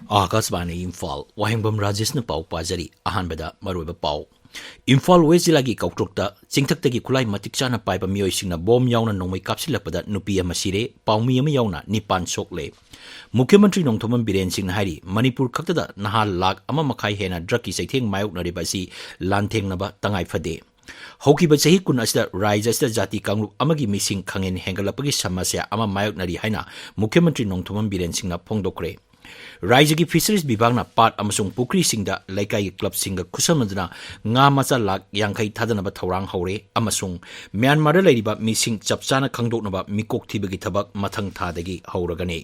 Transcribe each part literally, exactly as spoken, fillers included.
ꯑꯥꯀꯥꯁꯕꯥꯅꯤ ꯏꯝꯐꯥꯜ, ꯋꯥꯍꯦꯡꯕꯝ ꯔꯥꯖꯦꯁꯅ ꯄꯥꯎ ꯄꯥꯖꯔꯤ꯫ ꯑꯍꯥꯟꯕꯗ ꯃꯔꯨꯑꯣꯏꯕ ꯄꯥꯎ꯫ ꯏꯝꯐꯥꯜ ꯋꯦꯁ ꯖꯤꯂꯥꯒꯤ ꯀꯧꯇ꯭ꯔꯨꯛꯇ ꯆꯤꯡꯊꯛꯇꯒꯤ ꯈꯨꯠꯂꯥꯏ ꯃꯇꯤꯛ ꯆꯥꯅ ꯄꯥꯏꯕ ꯃꯤꯑꯣꯏꯁꯤꯡꯅ ꯕꯣꯝ ꯌꯥꯎꯅ ꯅꯣꯡꯃꯩ ꯀꯥꯞꯁꯤꯜꯂꯛꯄꯗ ꯅꯨꯄꯤ ꯑꯃ ꯁꯤꯔꯦ, ꯄꯥꯎꯃꯤ ꯑꯃ ꯌꯥꯎꯅ ꯅꯤꯄꯥꯟ ꯁꯣꯛꯂꯦ꯫ ꯃꯨꯈ꯭ꯌ ꯃꯟꯇ꯭ꯔꯤ ꯅꯣꯡꯊꯣꯝꯕꯝ ꯕꯤꯔꯦꯟ ꯁꯤꯡꯅ ꯍꯥꯏꯔꯤ, ꯃꯅꯤꯄꯨꯔ ꯈꯛꯇꯗ ꯅꯍꯥ ꯂꯥꯈ ꯑꯃ ꯃꯈꯥꯏ ꯍꯦꯟꯅ ꯗ꯭ꯔꯒꯀꯤ ꯆꯩꯊꯦꯡ ꯃꯥꯌꯣꯛꯅꯔꯤꯕ ꯑꯁꯤ ꯂꯥꯟꯊꯦꯡꯅꯕ ꯇꯉꯥꯏ ꯐꯗꯦ꯫ ꯍꯧꯈꯤꯕ ꯆꯍꯤ ꯀꯨꯟ ꯑꯁꯤꯗ ꯔꯥꯖ꯭ꯌ ꯑꯁꯤꯗ ꯖꯥꯇꯤ ꯀꯥꯡꯂꯨꯞ ꯑꯃꯒꯤ ꯃꯤꯁꯤꯡ ꯈꯪꯍꯦꯟ ꯍꯦꯟꯒꯠꯂꯛꯄꯒꯤ ꯁꯃꯁ꯭ꯌꯥ ꯑꯃ ꯃꯥꯌꯣꯛꯅꯔꯤ ꯍꯥꯏꯅ ꯃꯨꯈ꯭ꯌ ꯃꯟꯇ꯭ꯔꯤ ꯅꯣꯡꯊꯣꯝꯕꯝ ꯕꯤꯔꯦꯟ ꯁꯤꯡꯅ ꯐꯣꯡꯗꯣꯛꯈ꯭ꯔꯦ꯫ ꯔꯥꯖ꯭ꯌꯒꯤ ꯐꯤꯁꯔꯤꯖ ꯕꯤꯚꯥꯒꯅ ꯄꯥꯠ ꯑꯃꯁꯨꯡ ꯄꯨꯈ꯭ꯔꯤꯁꯤꯡꯗ ꯂꯩꯀꯥꯏꯒꯤ ꯀ꯭ꯂꯕꯁꯤꯡꯒ ꯈꯨꯠꯁꯝꯅꯗꯨꯅ ꯉꯥ ꯃꯆꯥ ꯂꯥꯈ ꯌꯥꯡꯈꯩ ꯊꯥꯗꯅꯕ ꯊꯧꯔꯥꯡ ꯍꯧꯔꯦ ꯑꯃꯁꯨꯡ ꯃ꯭ꯌꯥꯟꯃꯥꯔꯗ ꯂꯩꯔꯤꯕ ꯃꯤꯁꯤꯡ ꯆꯞ ꯆꯥꯅ ꯈꯪꯗꯣꯛꯅꯕ ꯃꯤꯀꯣꯛ ꯊꯤꯕꯒꯤ ꯊꯕꯛ ꯃꯊꯪ ꯊꯥꯗꯒꯤ ꯍꯧꯔꯒꯅꯤ꯫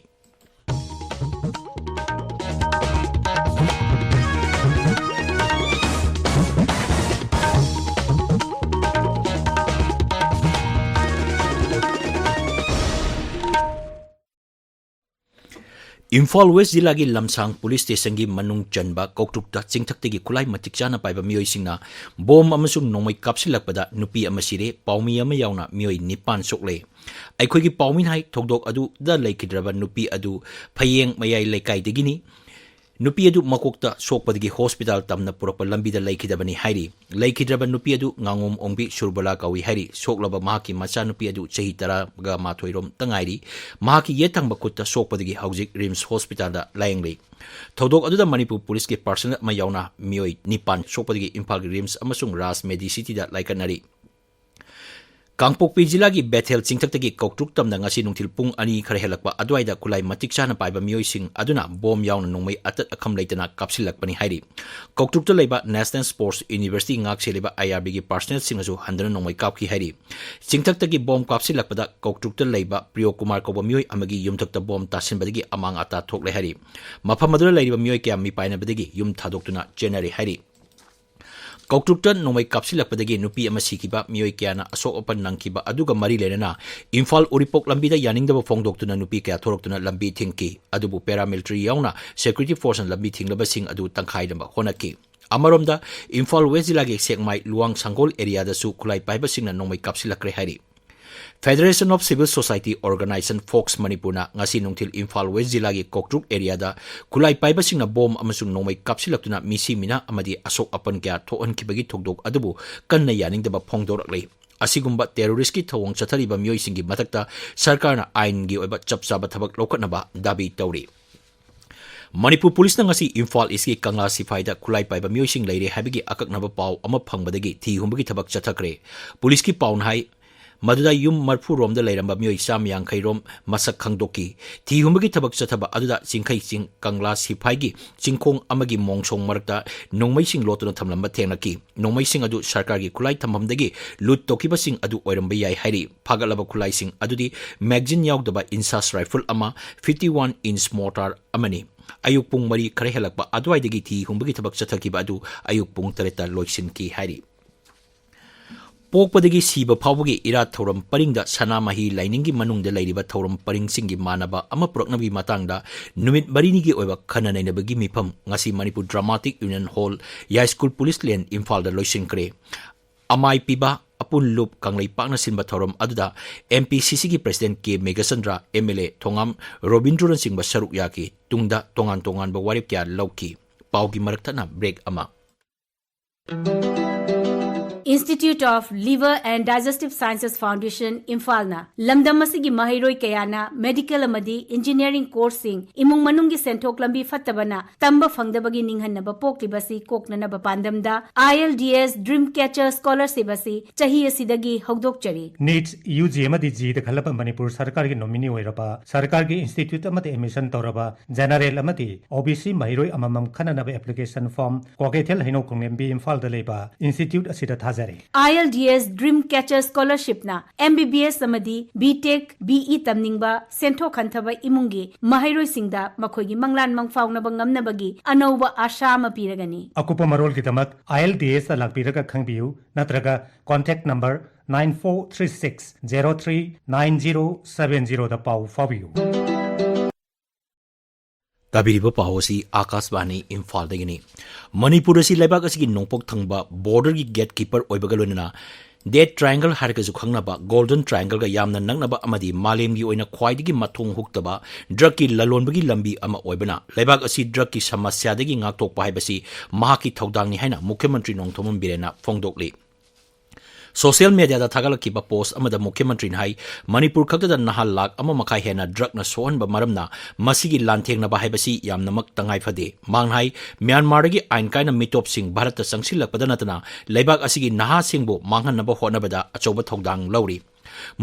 ꯏꯝꯐꯥꯜ ꯋꯦꯁ ꯖꯤꯂꯥꯒꯤ ꯂꯝꯁꯥꯡ ꯄꯨꯂꯤꯁ ꯁ꯭ꯇꯦꯁꯟꯒꯤ ꯃꯅꯨꯡ ꯆꯟꯕ ꯀꯧꯇ꯭ꯔꯨꯛꯇ ꯆꯤꯡꯊꯛꯇꯒꯤ ꯈꯨꯠꯂꯥꯏ ꯃꯇꯤꯛ ꯆꯥꯅ ꯄꯥꯏꯕ ꯃꯤꯑꯣꯏꯁꯤꯡꯅ ꯕꯣꯝ ꯑꯃꯁꯨꯡ ꯅꯣꯡꯃꯩ ꯀꯥꯞꯁꯤꯜꯂꯛꯄꯗ ꯅꯨꯄꯤ ꯑꯃ ꯁꯤꯔꯦ, ꯄꯥꯎꯃꯤ ꯑꯃ ꯌꯥꯎꯅ ꯃꯤꯑꯣꯏ ꯅꯤꯄꯥꯟ ꯁꯣꯛꯂꯦ꯫ ꯑꯩꯈꯣꯏꯒꯤ ꯄꯥꯎꯃꯤꯅ ꯍꯥꯏ, ꯊꯧꯗꯣꯛ ꯑꯗꯨꯗ ꯂꯩꯈꯤꯗ꯭ꯔꯕ ꯅꯨꯄꯤ ꯑꯗꯨ ꯐꯌꯦꯡ ꯃꯌꯥꯏ ꯂꯩꯀꯥꯏꯗꯒꯤꯅꯤ꯫ ꯅꯨꯄꯤ ꯑꯗꯨ ꯃꯀꯣꯛꯇ ꯁꯣꯛꯄꯗꯒꯤ ꯍꯣꯁꯄꯤꯇꯥꯜ ꯇꯝꯅ ꯄꯨꯔꯛꯄ ꯂꯝꯕꯤꯗ ꯂꯩꯈꯤꯗꯕꯅꯤ ꯍꯥꯏꯔꯤ꯫ ꯂꯩꯈꯤꯗ꯭ꯔꯕ ꯅꯨꯄꯤ ꯑꯗꯨ ꯉꯥꯉꯣꯝ ꯑꯣꯡꯕꯤ ꯁꯨꯔꯕꯂꯥ ꯀꯧꯏ ꯍꯥꯏꯔꯤ꯫ ꯁꯣꯛꯂꯕ ꯃꯍꯥꯛꯀꯤ ꯃꯆꯥꯅꯨꯄꯤ ꯑꯗꯨ ꯆꯍꯤ ꯇꯔꯥꯒ ꯃꯥꯊꯣꯏ ꯔꯣꯝꯇ ꯉꯥꯏꯔꯤ꯫ ꯃꯍꯥꯛꯀꯤ ꯌꯦꯠ ꯊꯪꯕ ꯈꯨꯠꯇ ꯁꯣꯛꯄꯗꯒꯤ ꯍꯧꯖꯤꯛ ꯔꯤꯝꯁ ꯍꯣꯁꯄꯤꯇꯥꯜꯗ ꯂꯥꯌꯦꯡꯂꯤ꯫ ꯊꯧꯗꯣꯛ ꯑꯗꯨꯗ ꯃꯅꯤꯄꯨꯔ ꯄꯨꯂꯤꯁꯀꯤ ꯄꯥꯔꯁꯅꯦꯜ ꯑꯃ ꯌꯥꯎꯅ ꯃꯤꯑꯣꯏ ꯅꯤꯄꯥꯟ ꯁꯣꯛꯄꯗꯒꯤ ꯏꯝꯐꯥꯜꯒꯤ ꯔꯤꯝꯁ ꯑꯃꯁꯨꯡ ꯔꯥꯖ ꯃꯦꯗꯤꯁꯤꯇꯤꯗ ꯂꯥꯏꯀꯠꯅꯔꯤ꯫ ꯀꯥꯡꯄꯣꯛꯄꯤ ꯖꯤꯂꯥꯒꯤ ꯕꯦꯊꯦꯜ ꯆꯤꯡꯊꯛꯇꯒꯤ ꯀꯧꯇ꯭ꯔꯨꯛ ꯇꯝꯗ ꯉꯁꯤ ꯅꯨꯡꯊꯤꯜ ꯄꯨꯡ ꯑꯅꯤ ꯈꯔ ꯍꯦꯜꯂꯛꯄ ꯑꯗꯨꯋꯥꯏꯗ ꯈꯨꯠꯂꯥꯏ ꯃꯇꯤꯛ ꯆꯥꯅ ꯄꯥꯏꯕ ꯃꯤꯑꯣꯏꯁꯤꯡ ꯑꯗꯨꯅ ꯕꯣꯝ ꯌꯥꯎꯅ ꯅꯣꯡꯃꯩ ꯑꯇꯠ ꯑꯈꯝ ꯂꯩꯇꯅ ꯀꯥꯞꯁꯤꯜꯂꯛꯄꯅꯤ ꯍꯥꯏꯔꯤ꯫ ꯀꯧꯇ꯭ꯔꯨꯛꯇ ꯂꯩꯕ ꯅꯦꯁꯅꯦꯜ ꯁ꯭ꯄꯣꯔꯠꯁ ꯌꯨꯅꯤꯚꯔꯁꯤꯇꯤ ꯉꯥꯛ ꯁꯦꯜꯂꯤꯕ ꯑꯥꯏ ꯑꯥꯔ ꯕꯤꯒꯤ ꯄꯥꯔꯁꯅꯦꯜꯁꯤꯡꯅꯁꯨ ꯍꯟꯗꯨꯅ ꯅꯣꯡꯃꯩ ꯀꯥꯞꯈꯤ ꯍꯥꯏꯔꯤ꯫ ꯆꯤꯡꯊꯛꯇꯒꯤ ꯕꯣꯝ ꯀꯥꯞꯁꯤꯜꯂꯛꯄꯗ ꯀꯧꯇ꯭ꯔꯨꯛꯇ ꯂꯩꯕ ꯄ꯭ꯔꯤꯌꯣ ꯀꯨꯃꯥꯔ ꯀꯧꯕ ꯃꯤꯑꯣꯏ ꯑꯃꯒꯤ ꯌꯨꯝꯊꯛꯇ ꯕꯣꯝ ꯇꯥꯁꯤꯟꯕꯗꯒꯤ ꯑꯃꯥꯡ ꯑꯇꯥ ꯊꯣꯛꯂꯦ ꯍꯥꯏꯔꯤ꯫ ꯃꯐꯝ ꯑꯗꯨꯗ ꯂꯩꯔꯤꯕ ꯃꯤꯑꯣꯏ ꯀꯌꯥ ꯃꯤꯄꯥꯏꯅꯕꯗꯒꯤ ꯌꯨꯝ ꯊꯥꯗꯣꯛꯇꯨꯅ ꯆꯦꯟꯅꯔꯦ ꯍꯥꯏꯔꯤ꯫ ꯀꯧꯇ꯭ꯔꯨꯛꯇ ꯅꯣꯡꯃꯩ ꯀꯥꯞꯁꯤꯜꯂꯛꯄꯗꯒꯤ ꯅꯨꯄꯤ ꯑꯃ ꯁꯤꯈꯤꯕ, ꯃꯤꯑꯣꯏ ꯀꯌꯥꯅ ꯑꯁꯣꯛ ꯑꯄꯟ ꯅꯪꯈꯤꯕ ꯑꯗꯨꯒ ꯃꯔꯤ ꯂꯩꯅꯅ ꯏꯝꯐꯥꯜ ꯎꯔꯤꯄꯣꯛ ꯂꯝꯕꯤꯗ ꯌꯥꯅꯤꯡꯗꯕ ꯐꯣꯡꯗꯣꯛꯇꯨꯅ ꯅꯨꯄꯤ ꯀꯌꯥ ꯊꯣꯔꯛꯇꯨꯅ ꯂꯝꯕꯤ ꯊꯤꯡꯈꯤ꯫ ꯑꯗꯨꯕꯨ ꯄꯦꯔꯥꯃꯤꯂꯤꯇꯔꯤ ꯌꯥꯎꯅ ꯁꯦꯀ꯭ꯌꯨꯔꯤꯇꯤ ꯐꯣꯔꯁꯅ ꯂꯝꯕꯤ ꯊꯤꯡꯂꯕꯁꯤꯡ ꯑꯗꯨ ꯇꯪꯈꯥꯏꯅꯕ ꯍꯣꯠꯅꯈꯤ꯫ ꯑꯃꯔꯣꯝꯗ, ꯏꯝꯐꯥꯜ ꯋꯦꯁ ꯖꯤꯂꯥꯒꯤ ꯁꯦꯛꯃꯥꯏ ꯂꯨꯋꯥꯡ ꯁꯪꯒꯣꯜ ꯑꯦꯔꯤꯌꯥꯗꯁꯨ ꯈꯨꯠꯂꯥꯏ ꯄꯥꯏꯕꯁꯤꯡꯅ ꯅꯣꯡꯃꯩ ꯀꯥꯞꯁꯤꯜꯂꯛꯈ꯭ꯔꯦ ꯍꯥꯏꯔꯤ꯫ Federation of Civil Society Organization, fox ꯃꯅꯤꯄꯨꯔꯅ ꯉꯁꯤ ꯅꯨꯡꯊꯤꯜ ꯏꯝꯐꯥꯜ ꯋꯦꯁ ꯖꯤꯂꯥꯒꯤ ꯀꯣꯛꯇ꯭ꯔꯨꯛ ꯑꯦꯔꯤꯌꯥꯗ ꯈꯨꯠꯂꯥꯏ ꯄꯥꯏꯕꯁꯤꯡꯅ ꯕꯣꯝ ꯑꯃꯁꯨꯡ ꯅꯣꯡꯃꯩ ꯀꯥꯞꯁꯤꯜꯂꯛꯇꯨꯅ ꯃꯤꯁꯤ ꯃꯤꯅꯥ ꯑꯃꯗꯤ ꯑꯁꯣꯛ ꯑꯄꯟ ꯀꯌꯥ ꯊꯣꯛꯍꯟꯈꯤꯕꯒꯤ ꯊꯧꯗꯣꯛ ꯑꯗꯨꯕꯨ ꯀꯟꯅ ꯌꯥꯅꯤꯡꯗꯕ ꯐꯣꯡꯗꯣꯔꯛꯂꯤ꯫ ꯑꯁꯤꯒꯨꯝꯕ ꯇꯦꯔꯣꯔꯤꯁ꯭ꯠꯀꯤ ꯊꯧꯑꯣꯡ ꯆꯠꯊꯔꯤꯕ ꯃꯤꯑꯣꯏꯁꯤꯡꯒꯤ ꯃꯊꯛꯇ ꯁꯔꯀꯥꯔꯅ ꯑꯥꯏꯟꯒꯤ ꯑꯣꯏꯕ ꯆꯞ ꯆꯥꯕ ꯊꯕꯛ ꯂꯧꯈꯠꯅꯕ ꯗꯥꯕꯤ ꯇꯧꯔꯤ꯫ ꯃꯅꯤꯄꯨꯔ ꯄꯨꯂꯤꯁꯅ ꯉꯁꯤ ꯏꯝꯐꯥꯜ ꯏꯁ꯭ꯠꯀꯤ ꯀꯪꯂꯥ ꯁꯤꯐꯥꯏꯗ ꯈꯨꯠꯂꯥꯏ ꯄꯥꯏꯕ ꯃꯤꯑꯣꯏꯁꯤꯡ ꯂꯩꯔꯦ ꯍꯥꯏꯕꯒꯤ ꯑꯀꯛꯅꯕ ꯄꯥꯎ ꯑꯃ ꯐꯪꯕꯗꯒꯤ ꯊꯤ ꯍꯨꯝꯕꯒꯤ ꯊꯕꯛ ꯆꯠꯊꯈ꯭ꯔꯦ꯫ ꯄꯨꯂꯤꯁꯀꯤ ꯄꯥꯎꯅ ꯍꯥꯏ, ꯃꯗꯨꯗ ꯌꯨꯝ ꯃꯔꯐꯨ ꯔꯣꯝꯗ ꯂꯩꯔꯝꯕ ꯃꯤꯑꯣꯏ ꯆꯥꯝꯃ ꯌꯥꯡꯈꯩ ꯔꯣꯝ ꯃꯁꯛ ꯈꯪꯗꯣꯛꯈꯤ꯫ ꯊꯤ ꯍꯨꯝꯕꯒꯤ ꯊꯕꯛ ꯆꯠꯊꯕ ꯑꯗꯨꯗ ꯆꯤꯡꯈꯩ ꯆꯤꯡ ꯀꯪꯂꯥ ꯁꯤꯐꯥꯏꯒꯤ ꯆꯤꯡꯈꯣꯡ ꯑꯃꯒꯤ ꯃꯣꯡꯁꯣꯡ ꯃꯔꯛꯇ ꯅꯣꯡꯃꯩꯁꯤꯡ ꯂꯣꯠꯇꯨꯅ ꯊꯝꯂꯝꯕ ꯊꯦꯡꯅꯈꯤ꯫ ꯅꯣꯡꯃꯩꯁꯤꯡ ꯑꯗꯨ ꯁꯔꯀꯥꯔꯒꯤ ꯈꯨꯠꯂꯥꯏ ꯊꯝꯐꯝꯗꯒꯤ ꯂꯨꯠ ꯇꯧꯈꯤꯕꯁꯤꯡ ꯑꯗꯨ ꯑꯣꯏꯔꯝꯕ ꯌꯥꯏ ꯍꯥꯏꯔꯤ꯫ ꯐꯥꯒꯠꯂꯕ ꯈꯨꯠꯂꯥꯏꯁꯤꯡ ꯑꯗꯨꯗꯤ magazine ꯌꯥꯎꯗꯕ INSAS rifle ꯑꯃ, fifty one inch mortar ꯑꯃꯅꯤ꯫ ꯑꯌꯨꯛ ꯄꯨꯡ ꯃꯔꯤ ꯈꯔ ꯍꯦꯜꯂꯛꯄ ꯑꯗꯨꯋꯥꯏꯗꯒꯤ ꯊꯤ ꯍꯨꯝꯕꯒꯤ ꯊꯕꯛ ꯆꯠꯊꯈꯤꯕ ꯑꯗꯨ ꯑꯌꯨꯛ ꯄꯨꯡ ꯇꯔꯦꯠꯇ ꯂꯣꯏꯁꯤꯟꯈꯤ ꯍꯥꯏꯔꯤ꯫ ꯄꯣꯛꯄꯗꯒꯤ ꯁꯤꯕ ꯐꯥꯎꯕꯒꯤ ꯏꯔꯥꯠ ꯊꯧꯔꯝ ꯄꯔꯤꯡꯗ ꯁꯅꯥꯃꯍꯤ ꯂꯥꯏꯅꯤꯡꯒꯤ ꯃꯅꯨꯡꯗ ꯂꯩꯔꯤꯕ ꯊꯧꯔꯝ ꯄꯔꯤꯡꯁꯤꯡꯒꯤ ꯃꯥꯟꯅꯕ ꯑꯃ ꯄꯨꯔꯛꯅꯕꯒꯤ ꯃꯇꯥꯡꯗ ꯅꯨꯃꯤꯠ ꯃꯔꯤꯅꯤꯒꯤ ꯑꯣꯏꯕ ꯈꯟꯅ ꯅꯩꯅꯕꯒꯤ ꯃꯤꯐꯝ ꯉꯁꯤ Manipur dramatic union hall, Yaiskul police lane, ꯏꯝꯐꯥꯜꯗ ꯂꯣꯏꯁꯤꯟꯈ꯭ꯔꯦ꯫ ꯑꯃꯥꯏ ꯄꯤꯕ ꯑꯄꯨꯟ ꯂꯨꯞ ꯀꯪꯂꯩꯄꯥꯛꯅ ꯁꯤꯟꯕ ꯊꯧꯔꯝ ꯑꯗꯨꯗ MPCCꯒꯤ president ꯀꯦ ꯃꯦꯘꯆꯟꯗ꯭ꯔ, MLA ꯊꯣꯉꯥꯝ ꯔꯣꯕꯤꯟꯗ꯭ꯔꯣꯅꯆꯤꯡꯕ ꯁꯔꯨꯛ ꯌꯥꯈꯤ꯫ ꯇꯨꯡꯗ ꯇꯣꯉꯥꯟ ꯇꯣꯉꯥꯟꯕ ꯋꯥꯔꯦꯞ ꯀꯌꯥ ꯂꯧꯈꯤ꯫ ꯄꯥꯎꯒꯤ ꯃꯔꯛ ꯊꯠꯅ break ꯑꯃ꯫ Institute of Liver and Digestive Sciences Foundation, ꯏꯝꯐꯥꯜꯅ ꯂꯝꯗꯝ ꯑꯁꯤꯒꯤ ꯃꯍꯩꯔꯣꯏ ꯀꯌꯥꯅ medical ꯑꯃꯗꯤ engineering courseꯁꯤꯡ ꯏꯃꯨꯡ ꯃꯅꯨꯡꯒꯤ ꯁꯦꯟꯊꯣꯛ ꯂꯝꯕꯤ ꯐꯠꯇꯕꯅ ꯇꯝꯕ ꯐꯪꯗꯕꯒꯤ ꯅꯤꯡꯍꯟꯅꯕ ꯄꯣꯛꯂꯤꯕꯁꯤ ꯀꯣꯛꯅꯅꯕ ꯄꯥꯟꯗꯝꯗ ILDS Dreamcatcher Scholarship ꯑꯁꯤ ꯆꯍꯤ ꯑꯁꯤꯗꯒꯤ ꯍꯧꯗꯣꯛꯆꯔꯤ꯫ NEET UG ꯑꯃꯗꯤ JEEꯗ ꯈꯜꯂꯕ ꯃꯅꯤꯄꯨꯔ ꯁꯔꯀꯥꯔꯒꯤ nominee ꯑꯣꯏꯔꯕ, ꯁꯔꯀꯥꯔꯒꯤ institute ꯑꯃꯗ admission ꯇꯧꯔꯕ, general ꯑꯃꯗꯤ OBC ꯃꯍꯩꯔꯣꯏ ꯑꯃꯃꯝ ꯈꯟꯅꯅꯕ application form ꯀ꯭ꯋꯥꯀꯩꯊꯦꯜ ꯍꯩꯅꯧ ꯈꯣꯡꯂꯦꯝꯕꯤ, ꯏꯝꯐꯥꯜꯗ ꯂꯩꯕ institute ꯑꯁꯤꯗ ꯊꯥꯖꯔꯤ꯫ ILDS Dreamcatcher Scholarshipꯅ MBBS ꯑꯃꯗꯤ B.Tech, BE ꯇꯝꯅꯤꯡꯕ ꯁꯦꯟꯊꯣꯛ ꯍꯟꯊꯕ ꯏꯃꯨꯡꯒꯤ ꯃꯍꯩꯔꯣꯏꯁꯤꯡꯗ ꯃꯈꯣꯏꯒꯤ ꯃꯪꯂꯥꯟ ꯃꯪꯐꯥꯎꯅꯕ ꯉꯝꯅꯕꯒꯤ ꯑꯅꯧꯕ ꯑꯥꯁꯥ ꯑꯃ ꯄꯤꯔꯒꯅꯤ꯫ ꯑꯀꯨꯞꯄ ꯃꯔꯣꯜꯒꯤꯗꯃꯛ ILDSꯇ ꯂꯥꯛꯄꯤꯔꯒ ꯈꯪꯕꯤꯌꯨ, ꯅꯠꯇ꯭ꯔꯒ contact number nine four three six zero three nine zero seven zeroꯗ ꯄꯥꯎ ꯐꯥꯎꯕꯤꯌꯨ꯫ ꯇꯥꯕꯤꯔꯤꯕ ꯄꯥꯎ ꯑꯁꯤ ꯑꯥꯀꯥꯁꯕꯥꯅꯤ ꯏꯝꯐꯥꯜꯗꯒꯤꯅꯤ꯫ ꯃꯅꯤꯄꯨꯔ ꯑꯁꯤ ꯂꯩꯕꯥꯛ ꯑꯁꯤꯒꯤ ꯅꯣꯡꯄꯣꯛ ꯊꯪꯕ borderꯒꯤ gatekeeper ꯑꯣꯏꯕꯒ ꯂꯣꯏꯅꯅ ꯗꯦꯠ ꯇ꯭ꯔꯥꯏꯡꯒꯜ ꯍꯥꯏꯔꯒꯁꯨ ꯈꯪꯅꯕ ꯒꯣꯜꯗꯟ ꯇ꯭ꯔꯥꯏꯡꯒꯜꯒ ꯌꯥꯝꯅ ꯅꯛꯅꯕ ꯑꯃꯗꯤ ꯃꯥꯂꯦꯝꯒꯤ ꯑꯣꯏꯅ ꯈ꯭ꯋꯥꯏꯗꯒꯤ ꯃꯊꯣꯡ ꯍꯨꯛꯇꯕ ꯗ꯭ꯔꯒꯀꯤ ꯂꯂꯣꯟꯕꯒꯤ ꯂꯝꯕꯤ ꯑꯃ ꯑꯣꯏꯕꯅ, ꯂꯩꯕꯥꯛ ꯑꯁꯤ ꯗ꯭ꯔꯒꯀꯤ ꯁꯃꯁ꯭ꯌꯥꯗꯒꯤ ꯉꯥꯛꯊꯣꯛꯄ ꯍꯥꯏꯕꯁꯤ ꯃꯍꯥꯛꯀꯤ ꯊꯧꯗꯥꯡꯅꯤ ꯍꯥꯏꯅ ꯃꯨꯈ꯭ꯌ ꯃꯟꯇ꯭ꯔꯤ ꯅꯣꯡꯊꯣꯝꯕꯝ ꯕꯤꯔꯦꯟꯅ ꯐꯣꯡꯗꯣꯛꯂꯤ꯫ ꯁꯣꯁꯤꯌꯦꯜ ꯃꯦꯗꯤꯌꯥꯗ ꯊꯥꯒꯠꯂꯛꯈꯤꯕ ꯄꯣꯁ ꯑꯃꯗ ꯃꯨꯈ꯭ꯌ ꯃꯟꯇ꯭ꯔꯤꯅ ꯍꯥꯏ, ꯃꯅꯤꯄꯨꯔ ꯈꯛꯇꯗ ꯅꯍꯥ ꯂꯥꯈ ꯑꯃ ꯃꯈꯥꯏ ꯍꯦꯟꯅ ꯗ꯭ꯔꯒꯅ ꯁꯣꯛꯍꯟꯕ ꯃꯔꯝꯅ ꯃꯁꯤꯒꯤ ꯂꯥꯟꯊꯦꯡꯅꯕ ꯍꯥꯏꯕꯁꯤ ꯌꯥꯝꯅꯃꯛ ꯇꯉꯥꯏ ꯐꯗꯦ꯫ ꯃꯍꯥꯛꯅ ꯍꯥꯏ, ꯃ꯭ꯌꯥꯟꯃꯥꯔꯗꯒꯤ ꯑꯥꯏꯟ ꯀꯥꯏꯅ ꯃꯤꯇꯣꯞꯁꯤꯡ ꯚꯥꯔꯠꯇ ꯆꯪꯁꯤꯜꯂꯛꯄꯗ ꯅꯠꯇꯅ ꯂꯩꯕꯥꯛ ꯑꯁꯤꯒꯤ ꯅꯍꯥꯁꯤꯡꯕꯨ ꯃꯥꯡꯍꯟꯅꯕ ꯍꯣꯠꯅꯕꯗ ꯑꯆꯧꯕ ꯊꯧꯗꯥꯡ ꯂꯧꯔꯤ꯫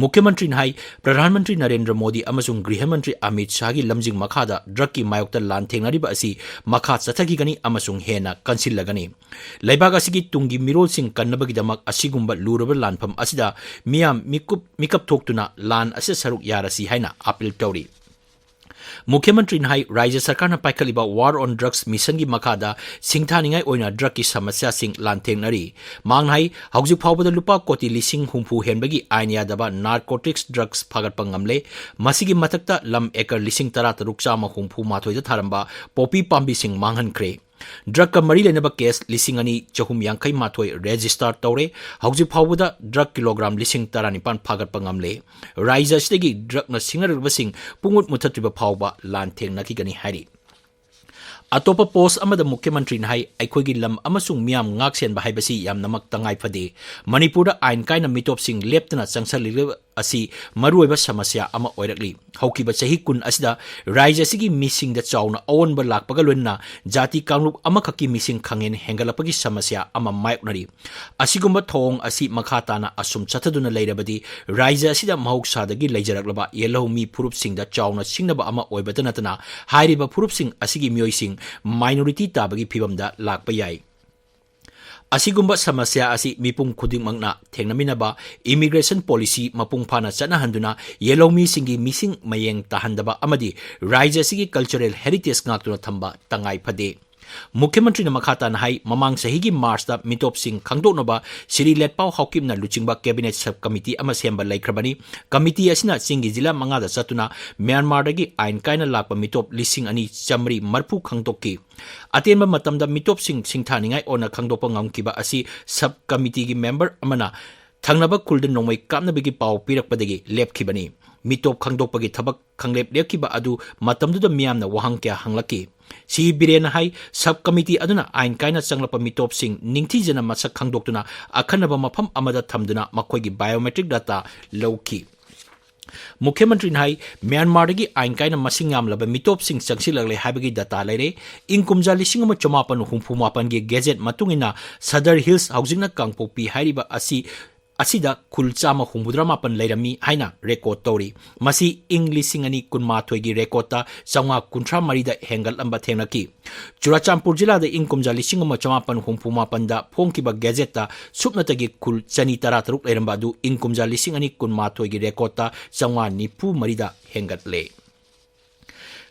ꯃꯨꯈ꯭ꯌ ꯃꯟꯇ꯭ꯔꯤꯅ ꯍꯥꯏ, ꯄ꯭ꯔꯙꯥꯟ ꯃꯟꯇ꯭ꯔꯤ ꯅꯔꯦꯟꯗ꯭ꯔ ꯃꯣꯗꯤ ꯑꯃꯁꯨꯡ ꯒ꯭ꯔꯤꯍ ꯃꯟꯇ꯭ꯔꯤ ꯑꯃꯤꯠ ꯁꯥꯍꯒꯤ ꯂꯝꯖꯤꯡ ꯃꯈꯥꯗ ꯗ꯭ꯔꯒꯀꯤ ꯃꯥꯌꯣꯛꯇ ꯂꯥꯟ ꯊꯦꯡꯅꯔꯤꯕ ꯑꯁꯤ ꯃꯈꯥ ꯆꯠꯊꯈꯤꯒꯅꯤ ꯑꯃꯁꯨꯡ ꯍꯦꯟꯅ ꯀꯟꯁꯤꯜꯂꯒꯅꯤ꯫ ꯂꯩꯕꯥꯛ ꯑꯁꯤꯒꯤ ꯇꯨꯡꯒꯤ ꯃꯤꯔꯣꯜꯁꯤꯡ ꯀꯟꯅꯕꯒꯤꯗꯃꯛ ꯑꯁꯤꯒꯨꯝꯕ ꯂꯨꯔꯕ ꯂꯥꯟꯐꯝ ꯑꯁꯤꯗ ꯃꯤꯌꯥꯝ ꯃꯤꯀꯨꯞ, ꯃꯤꯀꯞ ꯊꯣꯛꯇꯨꯅ ꯂꯥꯟ ꯑꯁꯤꯗ ꯁꯔꯨꯛ ꯌꯥꯔꯁꯤ ꯍꯥꯏꯅ ꯑꯥꯄꯤꯜ ꯇꯧꯔꯤ꯫ ꯃꯨꯈ꯭ꯌ ꯃꯟꯇ꯭ꯔꯤꯅ ꯍꯥꯏ, ꯔꯥꯖ꯭ꯌ ꯁꯔꯀꯥꯔꯅ ꯄꯥꯏꯈꯠꯂꯤꯕ War on Drugs ꯃꯤꯁꯟꯒꯤ ꯃꯈꯥꯗ ꯁꯤꯡꯊꯥꯅꯤꯡꯉꯥꯏ ꯑꯣꯏꯅ ꯗ꯭ꯔꯒꯀꯤ ꯁꯃꯁ꯭ꯌꯥꯁꯤꯡ ꯂꯥꯟꯊꯦꯡꯅꯔꯤ꯫ ꯃꯍꯥꯛꯅ ꯍꯥꯏ, ꯍꯧꯖꯤꯛ ꯐꯥꯎꯕꯗ ꯂꯨꯄꯥ ꯀꯣꯇꯤ ꯂꯤꯁꯤꯡ ꯍꯨꯝꯐꯨ ꯍꯦꯟꯕꯒꯤ ꯑꯥꯏꯟ ꯌꯥꯗꯕ ꯅꯥꯔꯀꯣꯇꯤꯛꯁ ꯗ꯭ꯔꯒꯁ ꯐꯥꯒꯠꯄ ꯉꯝꯂꯦ꯫ ꯃꯁꯤꯒꯤ ꯃꯊꯛꯇ ꯂꯝ ꯑꯦꯀꯔ ꯂꯤꯁꯤꯡ ꯇꯔꯥ ꯇꯔꯨꯛ ꯆꯥꯝꯃ ꯍꯨꯝꯐꯨ ꯃꯥꯊꯣꯏꯗ ꯊꯥꯔꯝꯕ ꯄꯣꯄꯤ ꯄꯥꯝꯕꯤꯁꯤꯡ ꯃꯥꯡꯍꯟꯈ꯭ꯔꯦ꯫ ꯗ꯭ꯔꯒꯀ ꯃꯔꯤ ꯂꯩꯅꯕ ꯀꯦꯁ ꯂꯤꯁꯤꯡ ꯑꯅꯤ ꯆꯍꯨꯝ ꯌꯥꯡꯈꯩ ꯃꯥꯊꯣꯏ ꯔꯦꯖꯤꯁꯇꯥꯔ ꯇꯧꯔꯦ꯫ ꯍꯧꯖꯤꯛ ꯐꯥꯎꯕꯗ ꯗ꯭ꯔꯒ ꯀꯤꯂꯣꯒ꯭ꯔꯥꯝ ꯂꯤꯁꯤꯡ ꯇꯔꯥꯅꯤꯄꯥꯟ ꯐꯥꯒꯠꯄ ꯉꯝꯂꯦ꯫ ꯔꯥꯖ꯭ꯌ ꯑꯁꯤꯗꯒꯤ ꯗ꯭ꯔꯒꯅ ꯁꯤꯡꯅꯔꯛꯂꯤꯕꯁꯤꯡ ꯄꯨꯡꯃꯨꯠ ꯃꯨꯠꯊꯠꯇ꯭ꯔꯤꯕ ꯐꯥꯎꯕ ꯂꯥꯟ ꯊꯦꯡꯅꯈꯤꯒꯅꯤ ꯍꯥꯏꯔꯤ꯫ ꯑꯇꯣꯞꯄ ꯄꯣꯁ ꯑꯃꯗ ꯃꯨꯈ꯭ꯌ ꯃꯟꯇ꯭ꯔꯤꯅ ꯍꯥꯏ, ꯑꯩꯈꯣꯏꯒꯤ ꯂꯝ ꯑꯃꯁꯨꯡ ꯃꯤꯌꯥꯝ ꯉꯥꯛ ꯁꯦꯟꯕ ꯍꯥꯏꯕꯁꯤ ꯌꯥꯝꯅꯃꯛ ꯇꯉꯥꯏ ꯐꯗꯦ꯫ ꯃꯅꯤꯄꯨꯔꯗ ꯑꯥꯏꯟ ꯀꯥꯏꯅ ꯃꯤꯇꯣꯞꯁꯤꯡ ꯂꯦꯞꯇꯅ ꯆꯪꯁꯤꯜꯂꯤꯕ ꯑꯁꯤ ꯃꯔꯨꯑꯣꯏꯕ ꯁꯃꯁ꯭ꯌꯥ ꯑꯃ ꯑꯣꯏꯔꯛꯂꯤ꯫ ꯍꯧꯈꯤꯕ ꯆꯍꯤ ꯀꯨꯟ ꯑꯁꯤꯗ ꯔꯥꯖ꯭ꯌ ꯑꯁꯤꯒꯤ ꯃꯤꯁꯤꯡꯗ ꯆꯥꯎꯅ ꯑꯑꯣꯟꯕ ꯂꯥꯛꯄꯒ ꯂꯣꯏꯅꯅ ꯖꯥꯇꯤ ꯀꯥꯡꯂꯨꯞ ꯑꯃꯈꯛꯀꯤ ꯃꯤꯁꯤꯡ ꯈꯪꯍꯦꯟ ꯍꯦꯟꯒꯠꯂꯛꯄꯒꯤ ꯁꯃꯁ꯭ꯌꯥ ꯑꯃ ꯃꯥꯌꯣꯛꯅꯔꯤ꯫ ꯑꯁꯤꯒꯨꯝꯕ ꯊꯧꯑꯣꯡ ꯑꯁꯤ ꯃꯈꯥ ꯇꯥꯅ ꯑꯁꯨꯝ ꯆꯠꯊꯗꯨꯅ ꯂꯩꯔꯕꯗꯤ ꯔꯥꯖ꯭ꯌ ꯑꯁꯤꯗ ꯃꯍꯧꯁꯥꯗꯒꯤ ꯂꯩꯖꯔꯛꯂꯕ ꯌꯦꯜꯍꯧꯃꯤ ꯐꯨꯔꯨꯞꯁꯤꯡꯗ ꯆꯥꯎꯅ ꯁꯤꯡꯅꯕ ꯑꯃ ꯑꯣꯏꯕꯇ ꯅꯠꯇꯅ ꯍꯥꯏꯔꯤꯕ ꯐꯨꯔꯨꯞꯁꯤꯡ ꯑꯁꯤꯒꯤ ꯃꯤꯑꯣꯏꯁꯤꯡ minority ꯇꯥꯕꯒꯤ ꯐꯤꯚꯝꯗ ꯂꯥꯛꯄ ꯌꯥꯏ꯫ ꯑꯁꯤꯒꯨꯝꯕ ꯁꯃꯁ꯭ꯌꯥ ꯑꯁꯤ ꯃꯤꯄꯨꯝ ꯈꯨꯗꯤꯡꯃꯛꯅ ꯊꯦꯡꯅꯃꯤꯟꯅꯕ, immigration policy ꯃꯄꯨꯡ ꯐꯥꯅ ꯆꯠꯅꯍꯟꯗꯨꯅ ꯌꯦꯜꯍꯧꯃꯤꯁꯤꯡꯒꯤ ꯃꯤꯁꯤꯡ ꯃꯌꯦꯡ ꯇꯥꯍꯟꯗꯕ ꯑꯃꯗꯤ ꯔꯥꯖ꯭ꯌ ꯑꯁꯤꯒꯤ cultural heritage ꯉꯥꯛꯇꯨꯅ ꯊꯝꯕ ꯇꯉꯥꯏ ꯐꯗꯦ꯫ ꯃꯨꯈ꯭ꯌ ꯃꯟꯇ꯭ꯔꯤꯅ ꯃꯈꯥ ꯇꯥꯅ ꯍꯥꯏ, ꯃꯃꯥꯡ ꯆꯍꯤꯒꯤ ꯃꯥꯔꯆꯇ ꯃꯤꯇꯣꯞꯁꯤꯡ ꯈꯪꯗꯣꯛꯅꯕ ꯁ꯭ꯔꯤ ꯂꯦꯠꯄꯥꯎ ꯍꯥꯎꯀꯤꯞꯅ ꯂꯨꯆꯤꯡꯕ cabinet sub committee ꯑꯃ ꯁꯦꯝꯕ ꯂꯩꯈ꯭ꯔꯕꯅꯤ꯫ Committee ꯑꯁꯤꯅ ꯆꯤꯡꯒꯤ ꯖꯤꯂꯥ ꯃꯉꯥꯗ ꯆꯠꯇꯨꯅ ꯃ꯭ꯌꯥꯟꯃꯥꯔꯗꯒꯤ ꯑꯥꯏꯟ ꯀꯥꯏꯅ ꯂꯥꯛꯄ ꯃꯤꯇꯣꯞ ꯂꯤꯁꯤꯡ ꯑꯅꯤ ꯆꯥꯃꯔꯤ ꯃꯔꯤꯐꯨ ꯈꯪꯗꯣꯛꯈꯤ꯫ ꯑꯇꯦꯟꯕ ꯃꯇꯝꯗ ꯃꯤꯇꯣꯞꯁꯤꯡ ꯁꯤꯡꯊꯥꯅꯤꯡꯉꯥꯏ ꯑꯣꯏꯅ ꯈꯪꯗꯣꯛꯄ ꯉꯝꯈꯤꯕ ꯑꯁꯤ sub committeeꯒꯤ member ꯑꯃꯅ ꯊꯪꯅꯕ ꯈꯨꯜꯗ ꯅꯣꯡꯃꯩ ꯀꯥꯞꯅꯕꯒꯤ ꯄꯥꯎ ꯄꯤꯔꯛꯄꯗꯒꯤ ꯂꯦꯞꯈꯤꯕꯅꯤ꯫ ꯃꯤꯇꯣꯞ ꯈꯪꯗꯣꯛꯄꯒꯤ ꯊꯕꯛ ꯈꯪꯂꯦꯞ ꯂꯦꯞꯈꯤꯕ ꯑꯗꯨ ꯃꯇꯝꯗꯨꯗ ꯃꯤꯌꯥꯝꯅ ꯋꯥꯍꯪ ꯀꯌꯥ ꯍꯪꯂꯛꯈꯤ꯫ ꯁꯤ ꯕꯤꯔꯦꯟꯅ ꯍꯥꯏ, ꯁꯕ ꯀꯃꯤꯇꯤ ꯑꯗꯨꯅ ꯑꯥꯏꯟ ꯀꯥꯏꯅ ꯆꯪꯂꯛꯄ ꯃꯤꯇꯣꯞꯁꯤꯡ ꯅꯤꯡꯊꯤꯖꯅ ꯃꯁꯛ ꯈꯪꯗꯣꯛꯇꯨꯅ ꯑꯈꯟꯅꯕ ꯃꯐꯝ ꯑꯃꯗ ꯊꯝꯗꯨꯅ ꯃꯈꯣꯏꯒꯤ biometric data ꯂꯧꯈꯤ꯫ ꯃꯨꯈ꯭ꯌ ꯃꯟꯇ꯭ꯔꯤꯅ ꯍꯥꯏ, ꯃ꯭ꯌꯥꯟꯃꯥꯔꯗꯒꯤ ꯑꯥꯏꯟ ꯀꯥꯏꯅ ꯃꯁꯤꯡ ꯌꯥꯝꯂꯕ ꯃꯤꯇꯣꯞꯁꯤꯡ ꯆꯪꯁꯤꯜꯂꯛꯂꯦ ꯍꯥꯏꯕꯒꯤ data ꯂꯩꯔꯦ꯫ ꯏꯪ ꯀꯨꯝꯖꯥ ꯂꯤꯁꯤꯡ ꯑꯃ ꯆꯃꯥꯄꯟ ꯍꯨꯝꯐꯨ ꯃꯥꯄꯟꯒꯤ gazette ꯃꯇꯨꯡ ꯏꯟꯅ ꯁꯗꯔ ꯍꯤꯜꯁ, ꯍꯧꯖꯤꯛꯅ ꯀꯥꯡꯄꯣꯛꯄꯤ ꯍꯥꯏꯔꯤꯕ ꯑꯁꯤ, ꯑꯁꯤꯗ ꯈꯨꯜ ꯆꯥꯝꯃ ꯍꯨꯝꯐꯨꯇꯔꯥ ꯃꯥꯄꯟ ꯂꯩꯔꯝꯃꯤ ꯍꯥꯏꯅ record ꯇꯧꯔꯤ꯫ ꯃꯁꯤ ꯏꯪ ꯂꯤꯁꯤꯡ ꯑꯅꯤ ꯀꯨꯟꯃꯥꯊꯣꯏꯒꯤ recordꯇ ꯆꯥꯝꯃꯉꯥ ꯀꯨꯟꯊ꯭ꯔꯥ ꯃꯔꯤꯗ ꯍꯦꯟꯒꯠꯂꯝꯕ ꯊꯦꯡꯅꯈꯤ꯫ ꯆꯨꯔꯥꯆꯥꯟꯄꯨꯔ ꯖꯤꯂꯥꯗ ꯏꯪ ꯀꯨꯝꯖꯥ ꯂꯤꯁꯤꯡ ꯑꯃ ꯆꯃꯥꯄꯟ ꯍꯨꯝꯐꯨ ꯃꯥꯄꯟꯗ ꯐꯣꯡꯈꯤꯕ gazetteꯇ ꯁꯨꯞꯅꯇꯒꯤ ꯈꯨꯜ ꯆꯅꯤ ꯇꯔꯥꯇꯔꯨꯛ ꯂꯩꯔꯝꯕ ꯑꯗꯨ ꯏꯪ ꯀꯨꯝꯖꯥ ꯂꯤꯁꯤꯡ ꯑꯅꯤ ꯀꯨꯟꯃꯥꯊꯣꯏꯒꯤ recordꯇ ꯆꯥꯝꯃꯉꯥ ꯅꯤꯐꯨ ꯃꯔꯤꯗ ꯍꯦꯟꯒꯠꯂꯦ꯫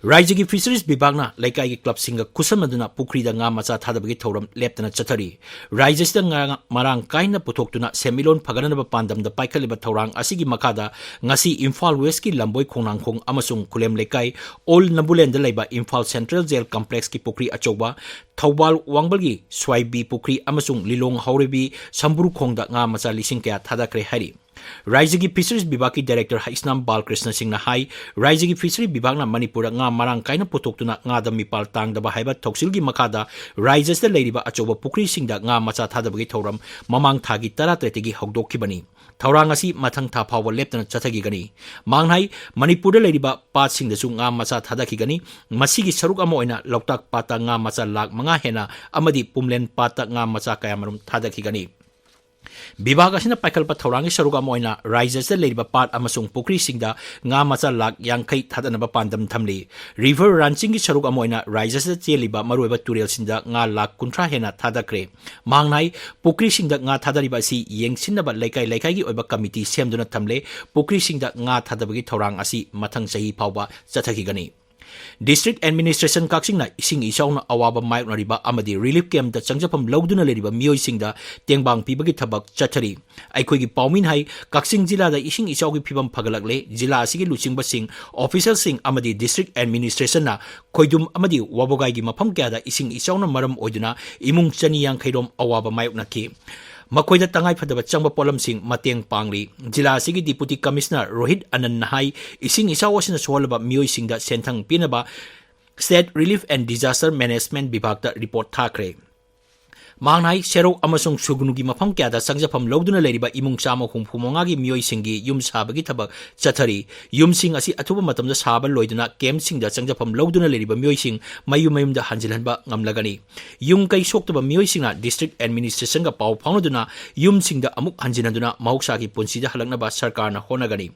ꯔꯥꯏꯖ꯭ꯌꯒꯤ Fisheries ꯕꯤꯚꯥꯒꯅ ꯂꯩꯀꯥꯏꯒꯤ clubꯁꯤꯡꯒ ꯈꯨꯠꯁꯝꯅꯗꯨꯅ ꯄꯨꯈ꯭ꯔꯤꯗ ꯉꯥ ꯃꯆꯥ ꯊꯥꯗꯕꯒꯤ ꯊꯧꯔꯝ ꯂꯦꯞꯇꯅ ꯆꯠꯊꯔꯤ꯫ ꯔꯥꯏꯖ꯭ꯌꯁꯤꯗ ꯉꯥ ꯃꯔꯥꯡ ꯀꯥꯏꯅ ꯄꯨꯊꯣꯛꯇꯨꯅ ꯁꯦꯟꯃꯤꯠꯂꯣꯟ ꯐꯒꯠꯅꯅꯕ ꯄꯥꯟꯗꯝꯗ ꯄꯥꯏꯈꯠꯂꯤꯕ ꯊꯧꯔꯥꯡ ꯑꯁꯤꯒꯤ ꯃꯈꯥꯗ ꯉꯁꯤ ꯏꯝꯐꯥꯜ Westꯀꯤ ꯂꯝꯕꯣꯏ ꯈꯣꯡꯅꯥꯡꯈꯣꯡ ꯑꯃꯁꯨꯡ ꯈꯨꯂꯦꯝ ꯂꯩꯀꯥꯏ, ꯑꯣꯜ ꯅꯝꯕꯨꯂꯦꯟꯗ ꯂꯩꯕ ꯏꯝꯐꯥꯜ Central Jail Complexꯀꯤ ꯄꯨꯈ꯭ꯔꯤ ꯑꯆꯧꯕ, ꯊꯧꯕꯥꯜ ꯋꯥꯡꯕꯜꯒꯤ ꯁ꯭ꯋꯥꯏꯕꯤ ꯄꯨꯈ꯭ꯔꯤ ꯑꯃꯁꯨꯡ ꯂꯤꯂꯣꯡ ꯍꯧꯔꯩꯕꯤ ꯁꯝꯕ꯭ꯔꯨꯈꯣꯡꯗ ꯉꯥ ꯃꯆꯥ ꯂꯤꯁꯤꯡ ꯀꯌꯥ ꯊꯥꯗꯈ꯭ꯔꯦ ꯍꯥꯏꯔꯤ꯫ ꯔꯥꯏꯖ꯭ꯌꯒꯤ Fisheries ꯕꯤꯚꯥꯒꯀꯤ director ꯍꯩꯁꯅꯥꯝ ꯕꯥꯜꯀ꯭ꯔꯤꯁꯅ ꯁꯤꯡꯅ ꯍꯥꯏ, ꯔꯥꯏꯖ꯭ꯌꯒꯤ Fishery ꯕꯤꯚꯥꯒꯅ ꯃꯅꯤꯄꯨꯔꯗ ꯉꯥ ꯃꯔꯥꯡ ꯀꯥꯏꯅ ꯄꯨꯊꯣꯛꯇꯨꯅ ꯉꯥꯗ ꯃꯤꯄꯥꯜ ꯇꯥꯡꯗꯕ ꯍꯥꯏꯕ ꯊꯧꯁꯤꯜꯒꯤ ꯃꯈꯥꯗ ꯔꯥꯏꯖ꯭ꯌꯁꯤꯗ ꯂꯩꯔꯤꯕ ꯑꯆꯧꯕ ꯄꯨꯈ꯭ꯔꯤꯁꯤꯡꯗ ꯉꯥ ꯃꯆꯥ ꯊꯥꯗꯕꯒꯤ ꯊꯧꯔꯝ ꯃꯃꯥꯡ ꯊꯥꯒꯤ ꯇꯔꯥꯇꯔꯦꯠꯇꯒꯤ ꯍꯧꯗꯣꯛꯈꯤꯕꯅꯤ꯫ ꯊꯧꯔꯥꯡ ꯑꯁꯤ ꯃꯊꯪ ꯊꯥ ꯐꯥꯎꯕ ꯂꯦꯞꯇꯅ ꯆꯠꯊꯈꯤꯒꯅꯤ꯫ ꯃꯍꯥꯛꯅ ꯍꯥꯏ, ꯃꯅꯤꯄꯨꯔꯗ ꯂꯩꯔꯤꯕ ꯄꯥꯠꯁꯤꯡꯗꯁꯨ ꯉꯥ ꯃꯆꯥ ꯊꯥꯗꯈꯤꯒꯅꯤ꯫ ꯃꯁꯤꯒꯤ ꯁꯔꯨꯛ ꯑꯃ ꯑꯣꯏꯅ ꯂꯣꯛꯇꯥꯛ ꯄꯥꯠꯇ ꯉꯥ ꯃꯆꯥ ꯂꯥꯈ ꯃꯉꯥ ꯍꯦꯟꯅ ꯑꯃꯗꯤ ꯄꯨꯝꯂꯦꯟ ꯄꯥꯠꯇ ꯉꯥ ꯃꯆꯥ ꯀꯌꯥꯃꯔꯨꯝ ꯊꯥꯗꯈꯤꯒꯅꯤ꯫ ꯕꯤꯚꯥꯒ ꯑꯁꯤꯅ ꯄꯥꯏꯈꯠꯄ ꯊꯧꯔꯥꯡꯒꯤ ꯁꯔꯨꯛ ꯑꯃ ꯑꯣꯏꯅ ꯔꯥꯏꯖ꯭ꯌꯁꯤꯗ ꯂꯩꯔꯤꯕ ꯄꯥꯠ ꯑꯃꯁꯨꯡ ꯄꯨꯈ꯭ꯔꯤꯁꯤꯡꯗ ꯉꯥ ꯃꯆꯥ ꯂꯥꯈ ꯌꯥꯡꯈꯩ ꯊꯥꯗꯅꯕ ꯄꯥꯟꯗꯝ ꯊꯝꯂꯤ꯫ River ranchingꯒꯤ ꯁꯔꯨꯛ ꯑꯃ ꯑꯣꯏꯅ ꯔꯥꯏꯖ꯭ꯌꯁꯤꯗ ꯆꯦꯜꯂꯤꯕ ꯃꯔꯨꯑꯣꯏꯕ ꯇꯨꯔꯦꯜꯁꯤꯡꯗ ꯉꯥ ꯂꯥꯈ ꯀꯨꯟꯊ꯭ꯔꯥ ꯍꯦꯟꯅ ꯊꯥꯗꯈ꯭ꯔꯦ꯫ ꯃꯍꯥꯛꯅ ꯍꯥꯏ, ꯄꯨꯈ꯭ꯔꯤꯁꯤꯡꯗ ꯉꯥ ꯊꯥꯗꯔꯤꯕ ꯑꯁꯤ ꯌꯦꯡꯁꯤꯟꯅꯕ ꯂꯩꯀꯥꯏ ꯂꯩꯀꯥꯏꯒꯤ ꯑꯣꯏꯕ committee ꯁꯦꯝꯗꯨꯅ ꯊꯝꯂꯦ꯫ ꯄꯨꯈ꯭ꯔꯤꯁꯤꯡꯗ ꯉꯥ ꯊꯥꯗꯕꯒꯤ ꯊꯧꯔꯥꯡ ꯑꯁꯤ ꯃꯊꯪ ꯆꯍꯤ ꯐꯥꯎꯕ ꯆꯠꯊꯈꯤꯒꯅꯤ꯫ District Administration ꯀꯛꯆꯤꯡꯅ ꯏꯁꯤꯡ ꯏꯆꯥꯎꯅ ꯑꯋꯥꯕ ꯃꯥꯌꯣꯛꯅꯔꯤꯕ ꯑꯃꯗꯤ relief campꯇ ꯆꯪꯖꯐꯝ ꯂꯧꯗꯨꯅ ꯂꯩꯔꯤꯕ ꯃꯤꯑꯣꯏꯁꯤꯡꯗ ꯇꯦꯡꯕꯥꯡ ꯄꯤꯕꯒꯤ ꯊꯕꯛ ꯆꯠꯊꯔꯤ꯫ ꯑꯩꯈꯣꯏꯒꯤ ꯄꯥꯎꯃꯤꯅ ꯍꯥꯏ, ꯀꯛꯆꯤꯡ ꯖꯤꯂꯥꯗ ꯏꯁꯤꯡ ꯏꯆꯥꯎꯒꯤ ꯐꯤꯕꯝ ꯐꯒꯠꯂꯛꯂꯦ꯫ ꯖꯤꯂꯥ ꯑꯁꯤꯒꯤ ꯂꯨꯆꯤꯡꯕꯁꯤꯡ, officialꯁꯤꯡ ꯑꯃꯗꯤ District Administrationꯅ ꯈꯣꯏꯗꯨꯝ ꯑꯃꯗꯤ ꯋꯥꯕꯒꯥꯏꯒꯤ ꯃꯐꯝ ꯀꯌꯥꯗ ꯏꯁꯤꯡ ꯏꯆꯥꯎꯅ ꯃꯔꯝ ꯑꯣꯏꯗꯨꯅ ꯏꯃꯨꯡ ꯆꯅꯤ ꯌꯥꯡꯈꯩ ꯔꯣꯝ ꯑꯋꯥꯕ ꯃꯥꯌꯣꯛꯅꯈꯤ꯫ ꯃꯈꯣꯏꯗ ꯇꯉꯥꯏꯐꯗꯕ ꯆꯪꯕ ꯄꯣꯠꯂꯝꯁꯤꯡ ꯃꯇꯦꯡ ꯄꯥꯡꯂꯤ꯫ ꯖꯤꯂꯥ ꯑꯁꯤꯒꯤ Deputy Commissioner ꯔꯣꯍꯤꯠ ꯑꯅꯟꯅ ꯍꯥꯏ, ꯏꯁꯤꯡ ꯏꯆꯥꯎ ꯑꯁꯤꯅ ꯁꯣꯛꯍꯜꯂꯕ ꯃꯤꯑꯣꯏꯁꯤꯡꯗ ꯁꯦꯟꯊꯪ ꯄꯤꯅꯕ State Relief and Disaster Management ꯕꯤꯚꯥꯒꯇ ꯔꯤꯄꯣꯔꯠ ꯊꯥꯈ꯭ꯔꯦ꯫ ꯃꯍꯥꯛꯅ ꯍꯥꯏ, ꯁꯦꯔꯣꯛ ꯑꯃꯁꯨꯡ ꯁꯨꯒꯅꯨꯒꯤ ꯃꯐꯝ ꯀꯌꯥꯗ ꯆꯪꯖꯐꯝ ꯂꯧꯗꯨꯅ ꯂꯩꯔꯤꯕ ꯏꯃꯨꯡ ꯆꯥꯝꯃ ꯍꯨꯝꯐꯨ ꯃꯉꯥꯒꯤ ꯃꯤꯑꯣꯏꯁꯤꯡꯒꯤ ꯌꯨꯝ ꯁꯥꯕꯒꯤ ꯊꯕꯛ ꯆꯠꯊꯔꯤ꯫ ꯌꯨꯝꯁꯤꯡ ꯑꯁꯤ ꯑꯊꯨꯕ ꯃꯇꯝꯗ ꯁꯥꯕ ꯂꯣꯏꯗꯨꯅ ꯀꯦꯝꯞꯁꯤꯡꯗ ꯆꯪꯖꯐꯝ ꯂꯧꯗꯨꯅ ꯂꯩꯔꯤꯕ ꯃꯤꯑꯣꯏꯁꯤꯡ ꯃꯌꯨꯝ ꯃꯌꯨꯝꯗ ꯍꯟꯖꯤꯜꯍꯟꯕ ꯉꯝꯂꯒꯅꯤ꯫ ꯌꯨꯝ ꯀꯩ ꯁꯣꯛꯇꯕ ꯃꯤꯑꯣꯏꯁꯤꯡꯅ district administrationꯒ ꯄꯥꯎ ꯐꯥꯎꯅꯗꯨꯅ ꯌꯨꯝꯁꯤꯡꯗ ꯑꯃꯨꯛ ꯍꯟꯖꯤꯟꯍꯟꯗꯨꯅ ꯃꯍꯧꯁꯥꯒꯤ ꯄꯨꯟꯁꯤꯗ ꯍꯜꯂꯛꯅꯕ ꯁꯔꯀꯥꯔꯅ ꯍꯣꯠꯅꯒꯅꯤ꯫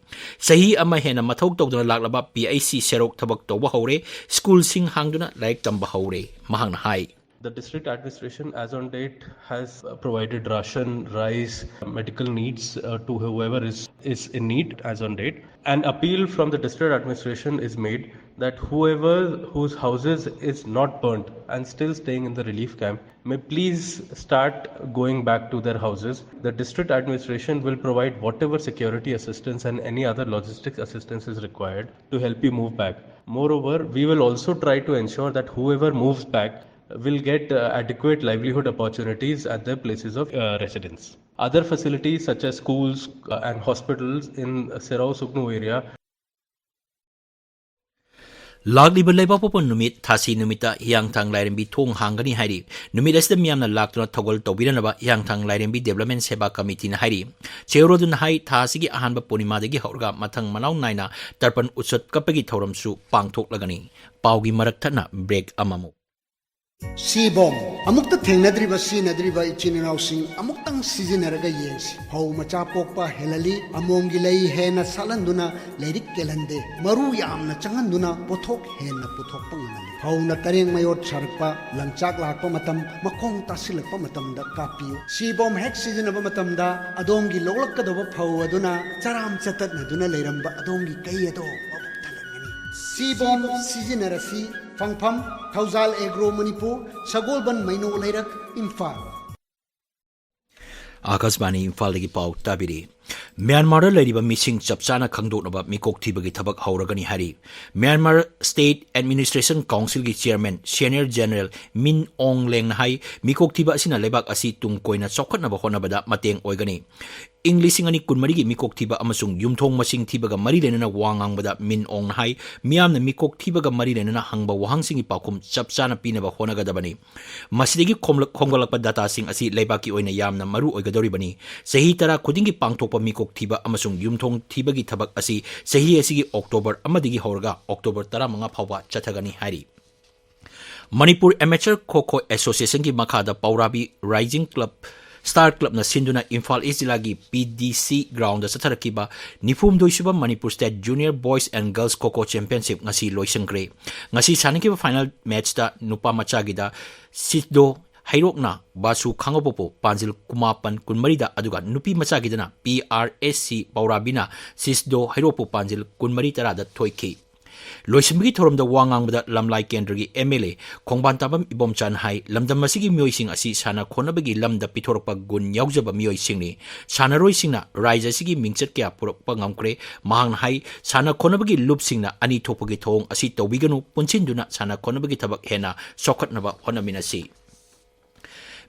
ꯆꯍꯤ ꯑꯃ ꯍꯦꯟꯅ ꯃꯊꯧ ꯇꯧꯗꯨꯅ ꯂꯥꯛꯂꯕ P H C ꯁꯦꯔꯣꯛ ꯊꯕꯛ ꯇꯧꯕ ꯍꯧꯔꯦ, ꯁ꯭ꯀꯨꯜꯁꯤꯡ ꯍꯥꯡꯗꯨꯅ ꯂꯥꯏꯔꯤꯛ ꯇꯝꯕ ꯍꯧꯔꯦ, ꯃꯍꯥꯛꯅ ꯍꯥꯏ꯫ The district administration, as on date, has provided ration, rice, medical needs uh, to whoever is, is in need as on date. An appeal from the district administration is made that whoever whose houses is not burnt and still staying in the relief camp may please start going back to their houses. The district administration will provide whatever security assistance and any other logistics assistance is required to help you move back. Moreover, we will also try to ensure that whoever moves back will get uh, adequate livelihood opportunities at their places of uh, residence. Other facilities such as schools uh, and hospitals in Serao Sugnu area. ꯂꯥꯛꯂꯤꯕ ꯂꯩꯕꯥꯛꯄꯣꯛꯄ ꯅꯨꯃꯤꯠ ꯊꯥꯁꯤ ꯅꯨꯃꯤꯠꯇ ꯍꯤꯌꯥꯡꯊꯥꯡ ꯂꯥꯏꯔꯦꯝꯕꯤ ꯊꯣꯡ ꯍꯥꯡꯒꯅꯤ ꯍꯥꯏꯔꯤ꯫ ꯅꯨꯃꯤꯠ ꯑꯁꯤꯗ ꯃꯤꯌꯥꯝꯅ ꯂꯥꯛꯇꯨꯅ ꯊꯧꯒꯜ ꯇꯧꯕꯤꯅꯅꯕ ꯍꯤꯌꯥꯡꯊꯥꯡ ꯂꯥꯏꯔꯦꯝꯕꯤ Development Seva Committeeꯅ ꯍꯥꯏꯔꯤ꯫ ꯆꯦꯌꯣꯔ ꯑꯗꯨꯅ ꯍꯥꯏ, ꯊꯥ ꯑꯁꯤꯒꯤ ꯑꯍꯥꯟꯕ ꯄꯨꯔꯅꯤꯃꯥꯗꯒꯤ ꯍꯧꯔꯒ ꯃꯊꯪ ꯃꯅꯥꯎ ꯅꯥꯏꯅ ꯇꯔꯄꯟ ꯎꯠꯁꯕ ꯀꯠꯄꯒꯤ ꯊꯧꯔꯝꯁꯨ ꯄꯥꯡꯊꯣꯛꯂꯒꯅꯤ꯫ ꯄꯥꯎꯒꯤ ꯃꯔꯛ ꯊꯠꯅ break ꯑꯃꯃꯨꯛ꯫ ꯁꯤꯕꯣꯝ꯫ ꯑꯃꯨꯛꯇ ꯊꯦꯡꯅꯗ꯭ꯔꯤꯕ ꯁꯤꯖꯤꯟꯅꯗ꯭ꯔꯤꯕ ꯏꯆꯤꯟ ꯏꯅꯥꯎꯁꯤꯡ ꯑꯃꯨꯛꯇꯪ ꯁꯤꯖꯤꯟꯅꯔꯒ ꯌꯦꯡꯁꯤ꯫ ꯐꯧ ꯃꯆꯥ ꯄꯣꯛꯄ ꯍꯦꯜꯍꯜꯂꯤ, ꯑꯃꯣꯝꯒꯤ ꯂꯩ ꯍꯦꯟꯅ ꯁꯥꯠꯍꯟꯗꯨꯅ ꯂꯩꯔꯤꯛ ꯀꯦꯜꯍꯟꯗꯦ, ꯃꯔꯨ ꯌꯥꯝꯅ ꯆꯪꯍꯟꯗꯨꯅ ꯄꯣꯠꯊꯣꯛ ꯍꯦꯟꯅ ꯄꯨꯊꯣꯛꯄ ꯉꯝꯍꯜꯂꯤ꯫ ꯐꯧꯅ ꯀꯔꯦꯡ ꯃꯌꯣꯠ ꯁꯥꯔꯛꯄ, ꯂꯪꯆꯥꯛ ꯂꯥꯛꯄ ꯃꯇꯝ, ꯃꯈꯣꯡ ꯇꯥꯁꯤꯜꯂꯛꯄ ꯃꯇꯝꯗ ꯀꯥꯞꯄꯤꯌꯨ꯫ ꯁꯤꯕꯣꯝ ꯍꯦꯛ ꯁꯤꯖꯤꯟꯅꯕ ꯃꯇꯝꯗ ꯑꯗꯣꯝꯒꯤ ꯂꯣꯛꯂꯛꯀꯗꯧꯕ ꯐꯧ ꯑꯗꯨꯅ ꯆꯔꯥꯝ ꯆꯇꯠꯅꯗꯨꯅ ꯂꯩꯔꯝꯕ ꯑꯗꯣꯝꯒꯤ ꯀꯩ ꯑꯗꯣ ꯃꯕꯨꯛ ꯊꯜꯍꯟꯒꯅꯤ꯫ ꯁꯤꯕꯣꯝ ꯁꯤꯖꯤꯟꯅꯔꯁꯤ꯫ ꯐꯪꯐꯝ: ꯊꯧꯖꯥꯜ ꯑꯦꯒ꯭ꯔꯣ ꯃꯅꯤꯄꯨꯔ, ꯁꯒꯣꯜꯕꯟ ꯃꯩꯅꯣ ꯂꯩꯔꯛ, ꯏꯝꯐꯥꯜ꯫ ꯑꯥꯀꯥꯁꯕꯥꯅꯤ ꯏꯝꯐꯥꯜꯗꯒꯤ ꯄꯥꯎ ꯇꯥꯕꯤꯔꯤ꯫ ꯃ꯭ꯌꯥꯟꯃꯥꯔꯗ ꯂꯩꯔꯤꯕ ꯃꯤꯁꯤꯡ ꯆꯞ ꯆꯥꯅ ꯈꯪꯗꯣꯛꯅꯕ ꯃꯤꯀꯣꯛ ꯊꯤꯕꯒꯤ ꯊꯕꯛ ꯍꯧꯔꯒꯅꯤ ꯍꯥꯏꯔꯤ꯫ Myanmar State Administration Councilꯒꯤ chairman Senior General Min Aung Hlaingꯅ ꯍꯥꯏ, ꯃꯤꯀꯣꯛ ꯊꯤꯕ ꯑꯁꯤꯅ ꯂꯩꯕꯥꯛ ꯑꯁꯤ ꯇꯨꯡ ꯀꯣꯏꯅ ꯆꯥꯎꯈꯠꯅꯕ ꯍꯣꯠꯅꯕꯗ ꯃꯇꯦꯡ ꯑꯣꯏꯒꯅꯤ꯫ ꯏꯪ ꯂꯤꯁꯤꯡ ꯑꯅꯤ ꯀꯨꯟꯃꯔꯤꯒꯤ ꯃꯤꯀꯣꯛ ꯊꯤꯕ ꯑꯃꯁꯨꯡ ꯌꯨꯝꯊꯣꯡ ꯃꯁꯤꯡ ꯊꯤꯕꯒ ꯃꯔꯤ ꯂꯩꯅꯅ ꯋꯥ ꯉꯥꯡꯕꯗ Min Aungꯅ ꯍꯥꯏ, ꯃꯤꯌꯥꯝꯅ ꯃꯤꯀꯣꯛ ꯊꯤꯕꯒ ꯃꯔꯤ ꯂꯩꯅꯅ ꯍꯪꯕ ꯋꯥꯍꯪꯁꯤꯡꯒꯤ ꯄꯥꯎꯈꯨꯝ ꯆꯞ ꯆꯥꯅ ꯄꯤꯅꯕ ꯍꯣꯠꯅꯒꯗꯕꯅꯤ꯫ ꯃꯁꯤꯗꯒꯤ ꯈꯣꯝꯂꯛ-, ꯈꯣꯝꯒꯠꯂꯛꯄ dataꯁꯤꯡ ꯑꯁꯤ ꯂꯩꯕꯥꯛꯀꯤ ꯑꯣꯏꯅ ꯌꯥꯝꯅ ꯃꯔꯨ ꯑꯣꯏꯒꯗꯧꯔꯤꯕꯅꯤ꯫ ꯆꯍꯤ ꯇꯔꯥ ꯈꯨꯗꯤꯡꯒꯤ ꯄꯥꯡꯊꯣꯛꯄ ꯃꯤꯀꯣꯛ ꯊꯤꯕ ꯑꯃꯁꯨꯡ ꯌꯨꯝꯊꯣꯡ ꯊꯤꯕꯒꯤ ꯊꯕꯛ ꯑꯁꯤ ꯆꯍꯤ ꯑꯁꯤꯒꯤ October ꯑꯃꯗꯒꯤ ꯍꯧꯔꯒ October ꯇꯔꯥꯃꯉꯥ ꯐꯥꯎꯕ ꯆꯠꯊꯒꯅꯤ ꯍꯥꯏꯔꯤ꯫ ꯃꯅꯤꯄꯨꯔ Amateur Kho Kho Associationꯒꯤ ꯃꯈꯥꯗ ꯄꯥꯎꯔꯥꯕꯤ Rising Club, Star Clubꯅ ꯁꯤꯟꯗꯨꯅ ꯏꯝꯐꯥꯜ East ꯖꯤꯂꯥꯒꯤ P D C groundꯗ ꯆꯠꯊꯔꯛꯈꯤꯕ ꯅꯤꯐꯨꯍꯨꯝꯗꯣꯏ ꯁꯨꯕ Manipur State Junior Boys and Girls Kho Kho Championship ꯉꯁꯤ ꯂꯣꯏꯁꯤꯟꯈ꯭ꯔꯦ꯫ ꯉꯁꯤ ꯁꯥꯟꯅꯈꯤꯕ final matchꯇ ꯅꯨꯄꯥ ꯃꯆꯥꯒꯤꯗ ꯁꯤꯁꯗꯣ ꯍꯩꯔꯣꯛꯅ ꯕꯥꯁꯨ ꯈꯥꯉꯕꯣꯛꯄꯨ ꯄꯥꯟꯖꯤꯜ ꯀꯨꯟꯃꯥꯄꯟ ꯀꯨꯟꯃꯔꯤꯗ, ꯑꯗꯨꯒ ꯅꯨꯄꯤ ꯃꯆꯥꯒꯤꯗꯅ P R S C ꯄꯥꯎꯔꯥꯕꯤꯅ ꯁꯤꯁꯗꯣ ꯍꯩꯔꯣꯛꯄꯨ ꯄꯥꯟꯖꯤꯜ ꯀꯨꯟꯃꯔꯤ ꯇꯔꯥꯗ ꯊꯣꯏꯈꯤ꯫ ꯂꯣꯏꯁꯤꯟꯕꯒꯤ ꯊꯧꯔꯝꯗ ꯋꯥ ꯉꯥꯡꯕꯗ ꯂꯝꯂꯥꯏ ꯀꯦꯟꯗ꯭ꯔꯒꯤ M L A ꯈꯣꯡꯕꯥꯟ ꯇꯥꯕꯝ ꯏꯕꯣꯝꯆꯥꯅ ꯍꯥꯏ, ꯂꯝꯗꯝ ꯑꯁꯤꯒꯤ ꯃꯤꯑꯣꯏꯁꯤꯡ ꯑꯁꯤ ꯁꯥꯟꯅ ꯈꯣꯠꯅꯕꯒꯤ ꯂꯝꯗ ꯄꯤꯊꯣꯔꯛꯄ ꯒꯨꯟ ꯌꯥꯎꯖꯕ ꯃꯤꯑꯣꯏꯁꯤꯡꯅꯤ꯫ ꯁꯥꯟꯅꯔꯣꯏꯁꯤꯡꯅ ꯔꯥꯏꯖ ꯑꯁꯤꯒꯤ ꯃꯤꯡꯆꯠ ꯀꯌꯥ ꯄꯨꯔꯛꯄ ꯉꯝꯈ꯭ꯔꯦ꯫ ꯃꯍꯥꯛꯅ ꯍꯥꯏ, ꯁꯥꯟꯅ ꯈꯣꯠꯅꯕꯒꯤ ꯂꯨꯞꯁꯤꯡꯅ ꯑꯅꯤ ꯊꯣꯛꯄꯒꯤ ꯊꯧꯑꯣꯡ ꯑꯁꯤ ꯇꯧꯕꯤꯒꯅꯨ, ꯄꯨꯟꯁꯤꯟꯗꯨꯅ ꯁꯥꯟꯅ ꯈꯣꯠꯅꯕꯒꯤ ꯊꯕꯛ ꯍꯦꯟꯅ ꯆꯥꯎꯈꯠꯅꯕ ꯍꯣꯠꯅꯃꯤꯟꯅꯁꯤ꯫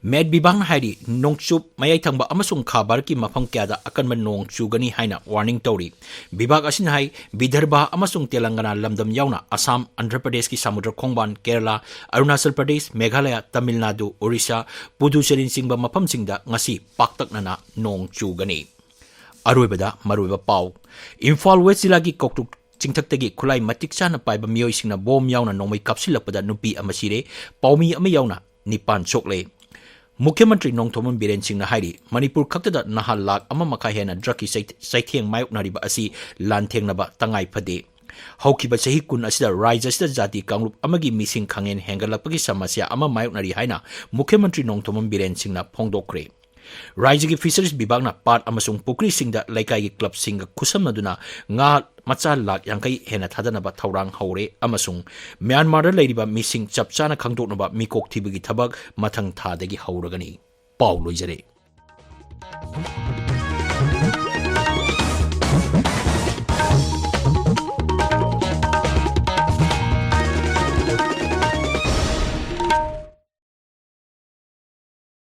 ꯃꯦꯠ ꯕꯤꯚꯥꯒꯅ ꯍꯥꯏꯔꯤ, ꯅꯣꯡꯆꯨꯞ ꯃꯌꯥꯏ ꯊꯪꯕ ꯑꯃꯁꯨꯡ ꯈꯥ ꯚꯥꯔꯠꯀꯤ ꯃꯐꯝ ꯀꯌꯥꯗ ꯑꯀꯟꯕ ꯅꯣꯡ ꯆꯨꯒꯅꯤ ꯍꯥꯏꯅ warning ꯇꯧꯔꯤ꯫ ꯕꯤꯚꯥꯒ ꯑꯁꯤꯅ ꯍꯥꯏ, ꯕꯤꯗꯔꯚꯥ ꯑꯃꯁꯨꯡ ꯇꯦꯂꯪꯒꯅꯥ ꯂꯝꯗꯝ ꯌꯥꯎꯅ ꯑꯁꯥꯝ, ꯑꯟꯙ꯭ꯔ ꯄ꯭ꯔꯗꯦꯁꯀꯤ ꯁꯃꯨꯗ꯭ꯔ ꯈꯣꯡꯕꯥꯟ, ꯀꯦꯔꯂꯥ, ꯑꯔꯨꯅꯥꯆꯜ ꯄ꯭ꯔꯗꯦꯁ, ꯃꯦꯘꯥꯂꯌꯥ, ꯇꯥꯃꯤꯜ ꯅꯥꯗꯨ, ꯑꯣꯔꯤꯁꯥ, ꯄꯨꯗꯨꯆꯦꯔꯤꯅꯆꯤꯡꯕ ꯃꯐꯝꯁꯤꯡꯗ ꯉꯁꯤ ꯄꯥꯛꯇꯛꯅꯅ ꯅꯣꯡ ꯆꯨꯒꯅꯤ꯫ ꯑꯔꯣꯏꯕꯗ ꯃꯔꯨꯑꯣꯏꯕ ꯄꯥꯎ꯫ ꯏꯝꯐꯥꯜ ꯋꯦꯁ ꯖꯤꯂꯥꯒꯤ ꯀꯧꯇ꯭ꯔꯨꯛ ꯆꯤꯡꯊꯛꯇꯒꯤ ꯈꯨꯠꯂꯥꯏ ꯃꯇꯤꯛ ꯆꯥꯅ ꯄꯥꯏꯕ ꯃꯤꯑꯣꯏꯁꯤꯡꯅ ꯕꯣꯝ ꯌꯥꯎꯅ ꯅꯣꯡꯃꯩ ꯀꯥꯞꯁꯤꯜꯂꯛꯄꯗ ꯅꯨꯄꯤ ꯑꯃ ꯁꯤꯔꯦ, ꯄꯥꯎꯃꯤ ꯑꯃ ꯌꯥꯎꯅ ꯅꯤꯄꯥꯟ ꯁꯣꯛꯂꯦ꯫ ꯃꯨꯈ꯭ꯌ ꯃꯟꯇ꯭ꯔꯤ ꯅꯣꯡꯊꯣꯝꯕꯝ ꯕꯤꯔꯦꯟ ꯁꯤꯡꯅ ꯍꯥꯏꯔꯤ, ꯃꯅꯤꯄꯨꯔ ꯈꯛꯇꯗ ꯅꯍꯥ ꯂꯥꯈ ꯑꯃ ꯃꯈꯥꯏ ꯍꯦꯟꯅ drugꯀꯤ ꯆꯩ-, ꯆꯩꯊꯦꯡ ꯃꯥꯌꯣꯛꯅꯔꯤꯕ ꯑꯁꯤ ꯂꯥꯟꯊꯦꯡꯅꯕ ꯇꯉꯥꯏ ꯐꯗꯦ꯫ ꯍꯧꯈꯤꯕ ꯆꯍꯤ ꯀꯨꯟ ꯑꯁꯤꯗ ꯔꯥꯖ꯭ꯌ ꯑꯁꯤꯗ ꯖꯥꯇꯤ ꯀꯥꯡꯂꯨꯞ ꯑꯃꯒꯤ ꯃꯤꯁꯤꯡ ꯈꯪꯍꯦꯟ ꯍꯦꯟꯒꯠꯂꯛꯄꯒꯤ ꯁꯃꯁ꯭ꯌꯥ ꯑꯃ ꯃꯥꯌꯣꯛꯅꯔꯤ ꯍꯥꯏꯅ ꯃꯨꯈ꯭ꯌ ꯃꯟꯇ꯭ꯔꯤ ꯅꯣꯡꯊꯣꯝꯕꯝ ꯕꯤꯔꯦꯟ ꯁꯤꯡꯅ ꯐꯣꯡꯗꯣꯛꯈ꯭ꯔꯦ꯫ ꯔꯥꯖ꯭ꯌꯒꯤ ꯐꯤꯁꯔꯤꯖ ꯕꯤꯚꯥꯒꯅ ꯄꯥꯠ ꯑꯃꯁꯨꯡ ꯄꯨꯈ꯭ꯔꯤꯁꯤꯡꯗ ꯂꯩꯀꯥꯏꯒꯤ ꯀ꯭ꯂꯕꯁꯤꯡꯒ ꯈꯨꯠꯁꯝꯅꯗꯨꯅ ꯉꯥ ꯃꯆꯥ ꯂꯥꯈ ꯌꯥꯡꯈꯩ ꯍꯦꯟꯅ ꯊꯥꯗꯅꯕ ꯊꯧꯔꯥꯡ ꯍꯧꯔꯦ ꯑꯃꯁꯨꯡ ꯃ꯭ꯌꯥꯟꯃꯥꯔꯗ ꯂꯩꯔꯤꯕ ꯃꯤꯁꯤꯡ ꯆꯞ ꯆꯥꯅ ꯈꯪꯗꯣꯛꯅꯕ ꯃꯤꯀꯣꯛ ꯊꯤꯕꯒꯤ ꯊꯕꯛ ꯃꯊꯪ ꯊꯥꯗꯒꯤ ꯍꯧꯔꯒꯅꯤ꯫ ꯄꯥꯎ ꯂꯣꯏꯖꯔꯦ꯫